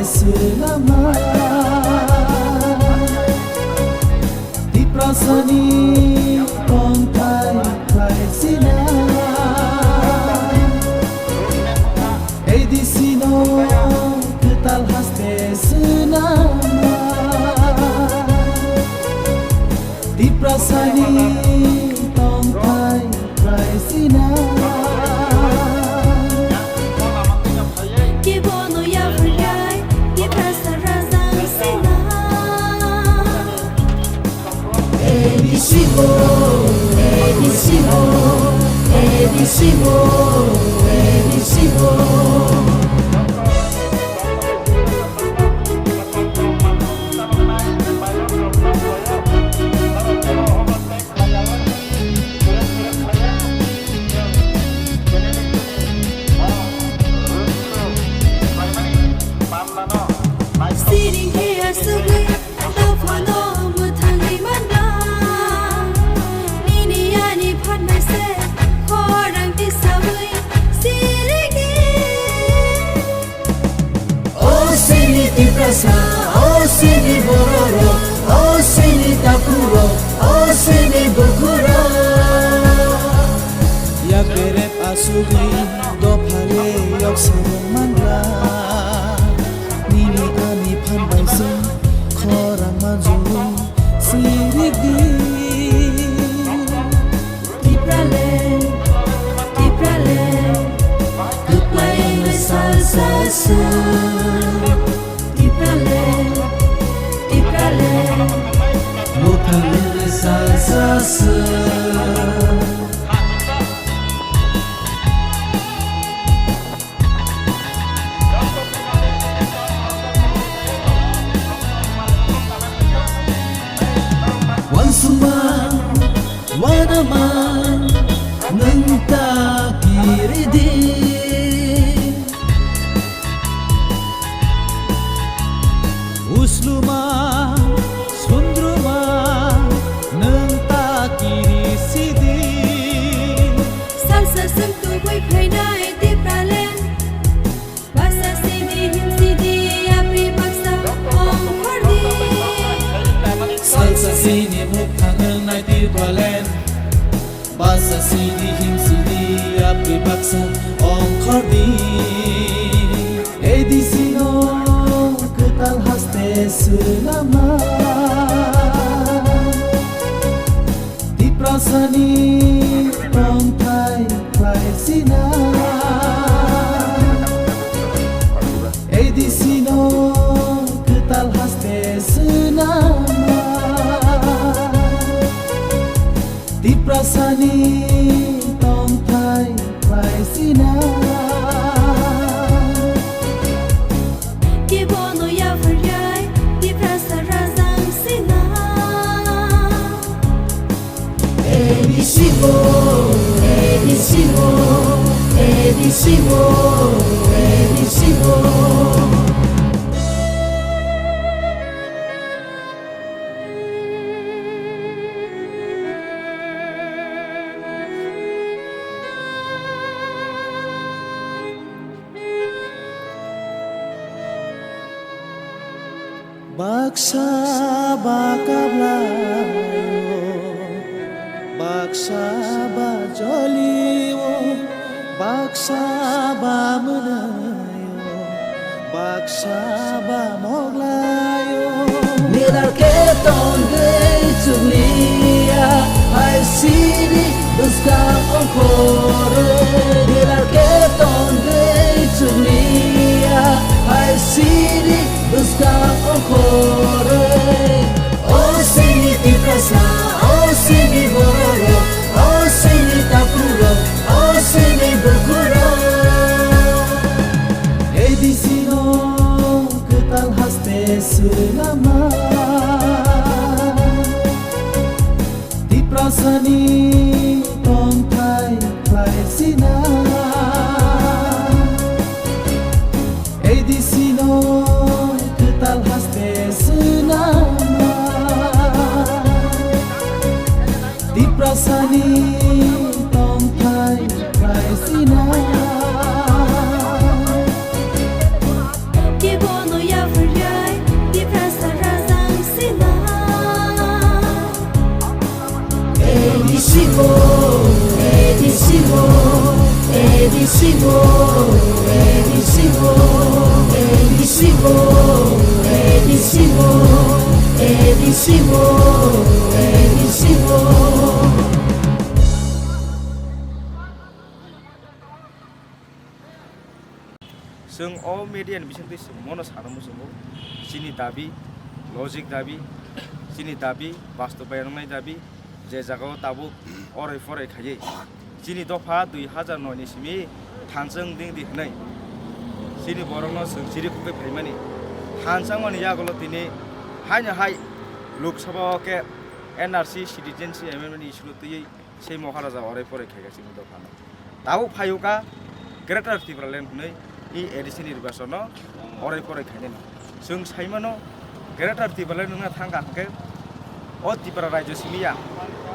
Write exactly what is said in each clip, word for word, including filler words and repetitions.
Swnama Tiprasani tongthai khlaisina. A D C no kwtal haste swnama. Tiprasani tongthai khlaisina. Kebono yapharjai, Tiprasa rajang sina. A D C bo, A D C bo, A D C bo, A D C bo. Siring khe asugwi dophano mwthangwi manna. Nini ani phanbai se khorang tisawi sirigi. O sini Tiprasa, o sini bororok, o sini takhurok, o sini bukhurok. Yak berep asugwi dophale yok sabung manla. Nini ani phanbai se khorang manju sirigi. Tipraland, Tipraland, kwplai wngwi salsa se. Tipraland, Tipraland, mwthangwi salsa se. Wansukma, wanama, nwng ta kiridi. Usluma, sundruma, nwng ta kirisidi. Salsa swng tubui phainai Tipraland. Basa sidi, him sidi, yapri baksa ongkhordi. Salsa sini muktha nwngnai Tipraland. Basa sidi, him sidi, yapri baksa ongkhordi. A D C no kwtal haste swnama. Tiprasani tongthai khlaisina. A D C no kwtal haste swnama. Tiprasani tongthai khlaisina. Kebono yapharjai, Tiprasa rajang sina. A D C bo, A D C bo, A D C bo, A D C bo. Baksa ba kablaio, baksa ba jolio, baksa ba mwnaio, baksa ba moglaio. Nilar khe tongwi chukliya, hai sini bwskang ongkhorwi. Nilar khe tongwi chukliya, hai sini bwskang ongkhorwi. O sini Tiprasa, o sini bororok, o sini takhurok, o sini bukhurok. A D C no kwtal haste swnama. Tiprasani tongthai khlaisina. A D C no kwtal haste swnama. Tiprasani tongthai khlaisina. Kebono Chwng o media ni bisingtwi chwng mono sana muchungo, chini dabi, logic dabi, chini dabi, bastobaya nwngnai dabi, je jagao tabuk orai porai khaiwi chini dopha dui hazar noi ni simi thansa wngdi wngdi hwnwi chini borokno chwng chiri khogwi phaimani. Thansa wngmani yagulo tini haino hai Lok Sabha o khe N R C citizenship amendment issue no twiwi sei Maharaja orai porai khaikha chini dophano. Tabuk phaiwkha Greater Tipraland hwnwi i A D C nirbachono orai porai khainani. Chwng saimano Greater Tipraland wngna thangkha hwnkhe o Tripura rajyo simi ya,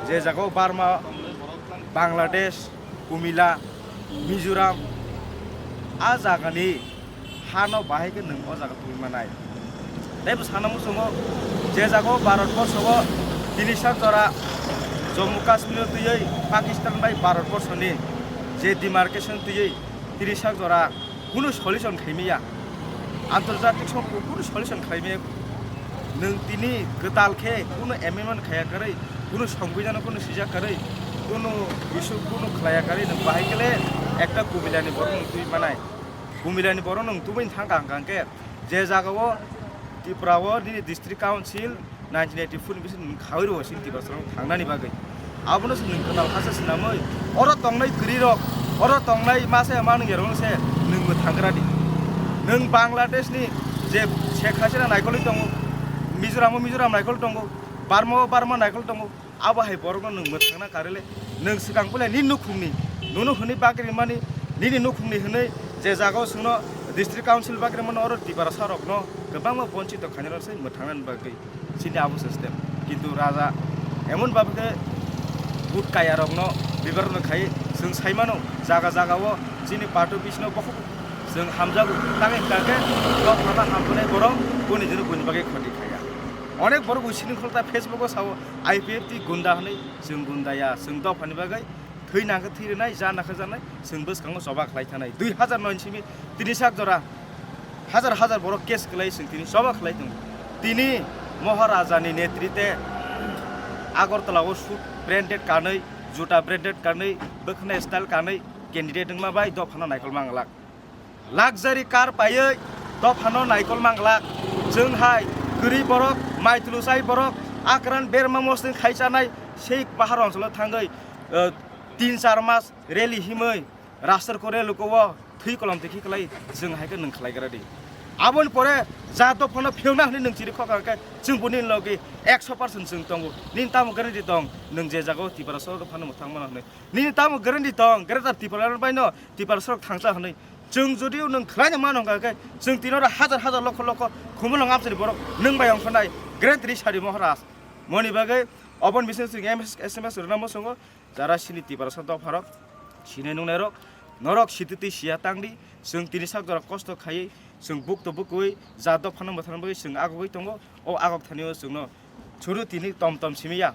je jagao Burma, Bangladesh, Kumila, Mizoram, a jagani hano bahai khe nwng o jaga tubui manai. Tei bo sana muchungo, je jaga o Bharat borsho o tini sak jora Jammu Kashmir o twiwi Pakistan bai Bharat borsho ni je demarcation twiwi tini sak jora kunu solution khaimaya, antarjatik songkho kunu solution khaimaya, nwng tini kwtal khe kunu amendment khaya kwrwi, kunu songbidhano kunu sijak kwrwi, kunu issue kunu khlaiya kwrwi nwng bahai khe le ekta Kumila ni borok nwng twi manai. Kumila ni borok nwng tubui thangkha hwnkha hwnkhe je jaga o Tripura o nini district council nineteen eighty-four ni bising nwng khaui rwo chini Tiprasa rok thangnani bagwi. Abono se nwng kwtal hasa swnamwi oro tongnai kwrwi rok, oro tongnai masa ya manung ya rok se nwng mwthang gra di. Nwng Bangladesh ni je Sheikh Hasina naikolwi tongo, Mizoram o Mizoram naikol tongo, Burma o Burma naikol tongo, abo hai borokno nwng mwthangna karwi le, nwng swkang puila nini nukhungni, nono hwnwi bagri mani, nini nukhungni hwnwi je jaga o chwngno district council bagri mano oro Tiprasa rokno kwbangma bonchito khainai rok se mwthangnani bagwi chini abo system. Kintu raja emon bhabe khe vote kaya rokno bibarono khai chwng sai mano jaga jaga o chini party office no bokhok chwng hamjago tangwi hwnkha khe dophano hamjaknai borok boni jora boni bagwi khoti khaya. Onek borok bo sini khulta Facebook o sao I P F T gunda hwnwi. Chwng gunda ya, chwng dophani bagwi thwi nangkhe thwi rwnai, ja nangkhe janai, chwng bwskango choba khlai thanai. Dui hazar noi ni simi tini sak jora hazar hazar borok case kwlai chwng tini choba khlai tongo. Tini Maharaja ni netrite Agartala o suit branded kanwi, juta branded kanwi, bwkhwnai style kanwi candidate wngma bai dophano naikol manglak. Luxury car paiwi dophano naikol manglak. Chwng hai kwrwi borok, maitwlusai borok, akran berma mosni khai chanai sei pahar oncholo thangwi, eh, tin char mas rally himwi rastro kore luko o thwi kolom tikhi kwlai chwng hai khe nwng khlai gra di. Aboni pore ja dophano phiyokna hwnwi nwng chiri khokha khe chwng bo nini logi ekso percent chwng tongo. Nini tamo guarantee tong nwng je jagao Tiprasa dophano mwthang mano hwnwi? Nini tamo guarantee tong Greater Tipraland bai no Tiprasa rok thangcha hwnwi? Chwng jodi nwng khlaina mano hwnkha khe chwng tini oro hazar hazar lokho lokho khumulwng amchaini borok nwng bai ongkhornai Greater Sari Maharaj. Moni bagwi oboni bising chwng M S, S M S rwna muchungo jara chini Tiprasa dopharok sinai nungnairok norok sititwi siya tangdi chwng tini sak jora kosto khaiwi chwng bukto bukwi ja dophano mwthangna bagwi chwng agogwi tongo. O agok thani o chwngno churu tini tom tom simi ya.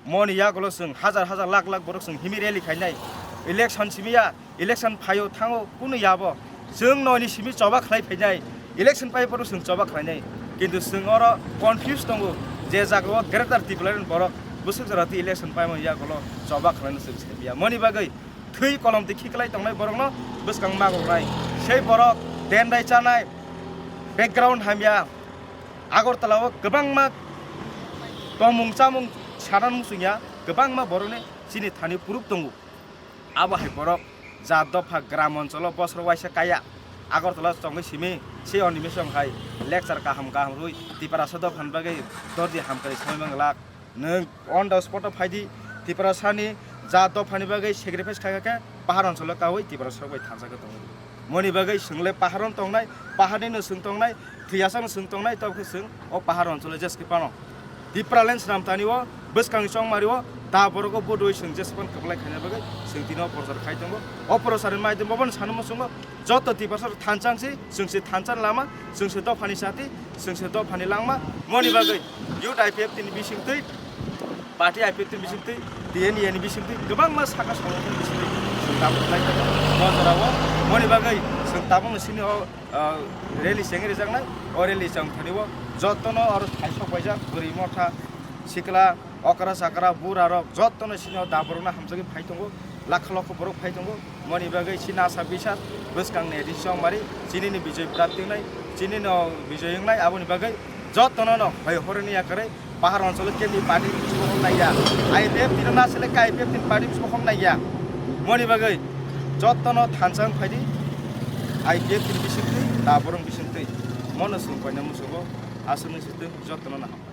Moni yagulo chwng hazar hazar lakh lakh borok chwng himi rally khainai. Election simi ya, election phaio thango kunu yabo. Chwng noini simi choba khlai phainai. Election pai borok chwng choba khlainai. Kintu chwng oro confuse tongo je jagao Greater Tipraland borok bwswk jora twi election paimani yagulo choba khlaino chwng simi ya. Moni bagwi thwi kolom twi khiklai tongnai borokno bwskang magoknai. Sei borok dendai chanai, background hamya. Agartala o kwbangma tongmung chamung sana muchungya, kwbangma borokni chini thani puruk tongo. Abo hai borok ja dopha gram oncholo bosor waisa kaya Agartala chongwi simi se onimesong hai lecture kaham kaham rwi Tiprasa dophani bagwi dorji hamkrai soi manglak. Nwng on the spot o phaidi, Tiprasani ja dophani bagwi sacrifice khaikha khe pahar oncholo kaui Tiprasa rok bai thansa khe tongo. Moni bagwi chwng le pahar on tongnai, pahar ni no chwng tongnai, thwiyasa no chwng tongnai, tok khe chwng o pahar oncholo jeske pano. Tipraland swnam tani o bwskang chongmari o ta borok o bodoi chwng jeske pan kwplai khaina bagwi chwng tini o prochar khai tongo. O prochar ni maidom bo bono sanwi muchungo. Joto Tiprasa rok thansa wngsi, chwng se thansa ni lama, chwng se dophani sati, chwng se dophani langma, moni bagwi Youth I P F T ni bisingtwi Party I P F T ni bisingtwi, T N E ni bisingtwi, kwbangma saka songothon ni bisingtwi chwng tabuk khlai tongo. Bo jorao moni bagwi chwng tabukno sini o, ah, rally chengwi rijaknai. O rally chwng thani o jotono oro thaisok paijak, bwrwi motha, sikla, okra chakra, bura rok jotono sini o da borokno hamjagwi phai tongo. Lakha lokha borok phai tongo. Moni bagwi chini asa bisar bwskang ni ri chongmari, chini ni bijoi prapti wngnai, chini no bijoi wngnai, aboni bagwi jotono no hoi horoni yakarwi pahar oncholo kebni party bismo hong naiya. I P F T no nasile ka I P F T ni party bismo hong naiya. Moni bagwi jotono thansa wng phaidi, I P F T ni bisingtwi, da borong bisingtwi. Mono swng paina musugo, aswk ni swtwng jotono no hambai.